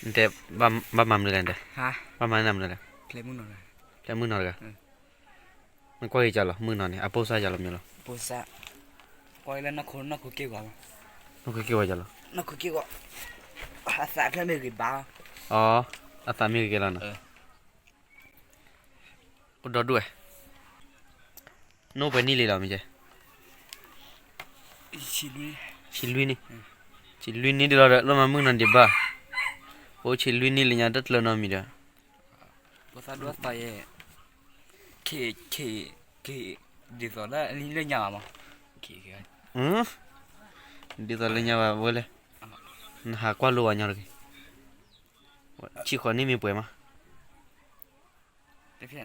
နတဲ ဘၣ်မၤမနုၤလဲၣ်နတဲ, ဘၣ်မၤန့ၢ်နၤမနုၤလဲၣ်, ဖျဲးမုၢ်နီၢ်တဂၤ, နကွၢ်က့ၤကၢ်လီၤ မုၢ်နီၢ်န့ၣ် အပိၢ်စၢ်ယၤလီၤမ့ၢ်လီၤ, နီၢ်ခိက့ၢ်ဂီၤ, အသးမ့ၢ်ဂ့ၤဘၣ်, အသးမ့ၢ်ဂ့ၤကဲလီၤနီၤ, အိၣ်ဒီဒူၣ်ဝဲ နအိၣ်ပှဲၤနံၣ်လံလီၤမ့ၢ်ကဲ, ဆံလွံၢ်နံၣ်, ဆံလွံၢ်နံၣ်ဒ်လီၤဒီး လၢမၤမုၢ်နီၢ်ဒံးဘၣ်, အိၣ်ဆံလွံၢ်နံၣ်လၢညါတကျၢၤနီတမံၤဒီး, ဖိသၣ်ဒိၣ်သးယဲ, ခ့, ခ့, ခ့, ဒ်သိးလၢလၢညါဘၣ်မး, ဒ်သိးလၢညါဘၣ်ဝဲလဲၣ်, နဟးကွၢ်လိဝဲညီတဂ့ၤ, ဆံဃိးနံၣ်မ့ၢ်ပှဲၤမး မ့မ့ၢ်ဧါ, ဆံဃိး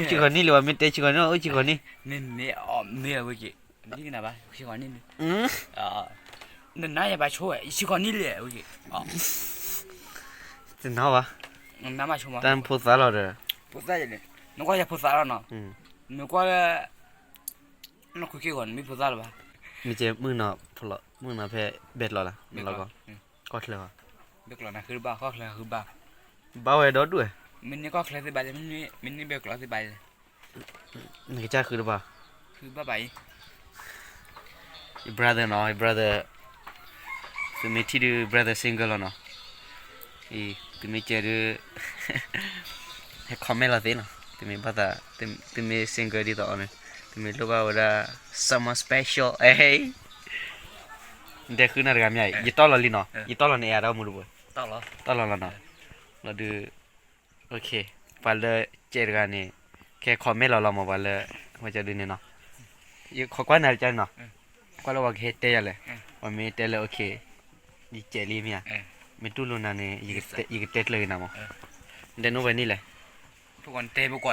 နံၣ်လံဝဲ မ့ၢ်တဲဆံဃိးနံၣ်, အိၣ်ဆံဃိးနံၣ်, မ့မ့ၢ်, မ့ၢ်ဝဲက့ၤ, နနါယဘၣ်ဆိဝဲ ဆံဃိးနံၣ်လံဝဲက့ၤ, တနါဘၣ်, တၢ်ဖိသၣ်လီၤဒီး, ဖိသၣ်, နကွၢ်ယဖိသၣ်လီၤနီၤ, နကွၢ်လၢ နီၢ်ခိက့ၢ်ဂီၤန့ၣ် မ့ၢ်ဖိသၣ်လၢၤဘၣ်, မ့ၢ်ကဲမုၢ်နီၢ်, မုၢ်နီၢ်ဖဲဘဲကျီးလၢ်, ကီၢ်ချၢ, ဘဲကျီးနဃုဘၣ်, ကီၢ်ချၢဃုဘၣ်, ဘၣ်ဝဲဒီဒူၣ်ဝဲ, မ့ၢ်န့ၢ်ကီၢ်ချၢသ့ၣ်ဘၣ်လဲၣ်, မ့ၢ်န့ၢ်ဘဲကျီးသ့ၣ်ဘၣ်လဲၣ်, နကစၢ်ဃုတဘၣ်, ဃုဘၣ်ဘၣ်အံၤ ယ brother နီၤ, ယ brother, သုမ့ၢ်ထံၣ်ဒုး brother single လီၤနီၤ, အံၤ သုမ့ၢ်ကဲဒုး ဟဲ comment လီၤသ့နီၤ, သုမ့ၢ်ဘၣ်သး, သုမ့ၢ် single ဒ်သိးအီၤန့ၣ်, သုမ့ၢ်လိၣ်ဘၣ်ဝဲဒၣ် someone special, နတဲဃုနၤတဂၤမ့ၢ်ဧါ, ယတီၢ်လီၤလံနီၤ, ယတီၢ်လီၤန့ၣ် အဲၣ်ဒိးမူတဘိ, တီၢ်လီၤလီၤနီၤ, လီၤဒုး ပှၤလၢကဲတဂၤန့ၣ်, ကဲ comment လီၤလီၤမး ပှၤလၢ, ဝဲကဒုးန့ၣ်နီၤ, ယခီကွၢ်နၤတကန့ၣ်နီၤ, ကွၢ်လၢပှၤကဟဲတဲယၤလဲၣ်, ပှၤမ့ၢ်တဲလၢ okay, ယကဲလံမ့ၢ်ဧါ, မ့ၢ်တူၢ်လိာ်နၤန့ၣ်, ယကတဲကျၢၤက့ၤနၤမး, နတဲနအိၣ်ပှဲၤနံၣ်လဲၣ်, ဆံလွံၢ်မ့ၢ်ဧါ, ဆံ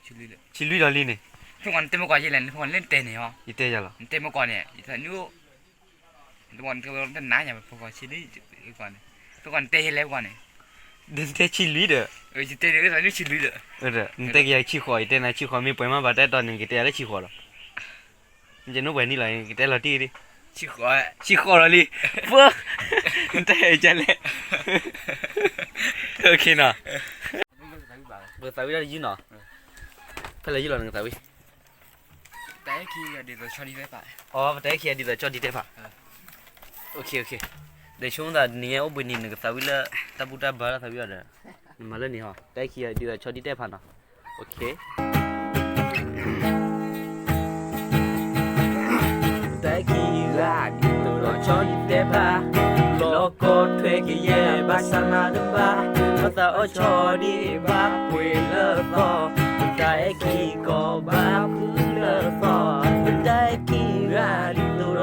လွံၢ်ဒီးလံန့ၣ်, ယတဲယၤလီၤ, နတဲမကိးန့ၣ်, နတဲဆံလွံၢ်ဒီး, နတဲကယၤဆံဃိး, ယတဲနၤဆံဃိးမ့ၢ်ပှဲၤမးဘၣ် တၢ်အဲၣ်တီန့ၣ် နကတဲယၤလၢဆံဃိးဒီး, နကနအိၣ်ပှဲၤနံၣ်လီၤ နကတဲလီၤတံၢ်, ဆံဃိးလီၤလံ, ဖိ, နတဲကလဲၣ်, okay နီၤ, ပကသးဝံၣ်တၢ်တယုၢ်နီၤ, ဖဲလဲၣ်ယုၢ်လီၤ နကသးဝံၣ် အီ ပတၢ်အဲၣ်ခံဂၤဒ်သိးဆီဒံတဲဖး, okay, okay, ဒီးဆိကမိၣ်သးနံၤညါအိၣ်ဘှံးနံၤ နကသးဝံၣ်လၢ တၢ်ဘူၣ်တၢ်ဘါလၢသးဝံၣ်အီၤဒီး, နမၤလၢန့ၣ်ဟီ, တၢ်အဲၣ်ခံဂၤဒ်သိးဆီဒံတဲဖးနီၤ, okay. တၢ်အဲၣ်ခံဂၤဒ်သိးဒီးဆီဒံတဲဖး, လီၤကီထွဲကယဲၢ်ဘၣ်ဆၣ်မၤတဘၣ်, ပသးအီၣ်ဆီဒံဘၣ်ပှ့ၤလၢသီ, ပတၢ်အဲၣ်ခံကီဘၣ်ဃုလၢသီ, ပတၢ်အဲၣ်ခံဂၤဒ်သိးဒီးဆီ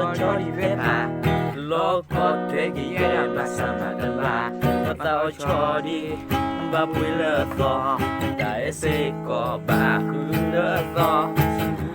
ဒံတဲဖး, လီၤကီထွဲကယဲၢ်ဘၣ်ဆၣ်မၤတဘၣ်, ပသးအီၣ်ဆီဒံ ဘၣ်ပှ့ၤလၢသီ, တၢ်အဲၣ်စ့ၢ်ကီးဘၣ်ဃုလၢသီ,